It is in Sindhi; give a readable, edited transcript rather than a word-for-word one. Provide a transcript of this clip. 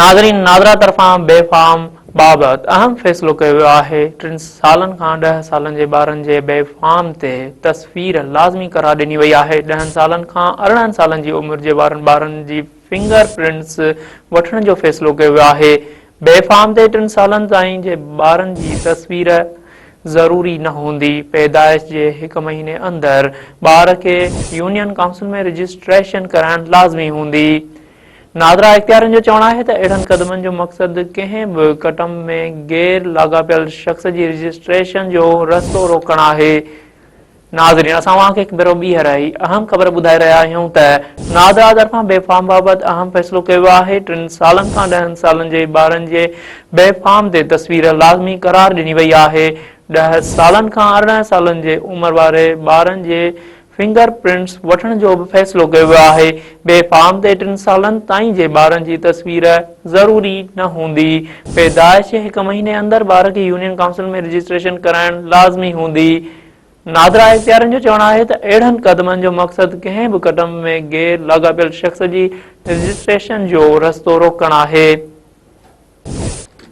ناظرين نادرا طرفان بي فارم بابت اهم فيصلو ڪيو ويو آهي، ٽن سالن کان ڏهه سالن جي ٻارن جي بي فارم تي تصوير لازمي قرار ڏني وئي آهي، ڏهن سالن کان 18 سالن جي عمر جي وارن ٻارن جي فنگر پرنٽس وٺڻ جو فيصلو ڪيو ويو آهي، بي فارم تي ٽن سالن تائين جي ٻارن جي تصوير ضروري نه هوندي، پيدائش جي هڪ مهيني اندر ٻار کي يونين ڪائونسل ۾ رجسٽريشن ڪرائڻ لازمي هوندي. نادرا اختيارين جو چوڻ آهي ته اهڙن قدمن جو مقصد ڪنهن به ڪٽنب ۾ غير لاڳاپيل شخص جي رجسٽريشن جو رستو روڪڻ آهي. ناظرين اسان اوهان کي هڪ ڀيرو ٻيهر هي اهم خبر ٻڌائي رهيا آهيون ته نادرا طرفان بي فارم بابت اهم فيصلو ڪيو ويو آهي، ٽن سالن کان ڏهن سالن جي ٻارن جي بي فارم تي تصوير لازمي قرار ڏني وئي آهي، ڏهه سالن کان 18 سالن جي عمر واري ٻارن جي فنگر پرنٽس وٺڻ جو به فيصلو ڪيو ويو آهي، بي فارم تي ٽن سالن تائين جي ٻارن جي تصوير ضروري نه هوندي، پيدائش جي هڪ مهيني اندر ٻار کي يونين ڪائونسل ۾ رجسٽريشن ڪرائڻ لازمي هوندي. نادرا اختيارين جو چوڻ آهي ته اهڙن قدمن جو مقصد ڪنهن به ڪٽنب ۾ غير لاڳاپيل شخص جي رجسٽريشن جو رستو روڪڻ آهي.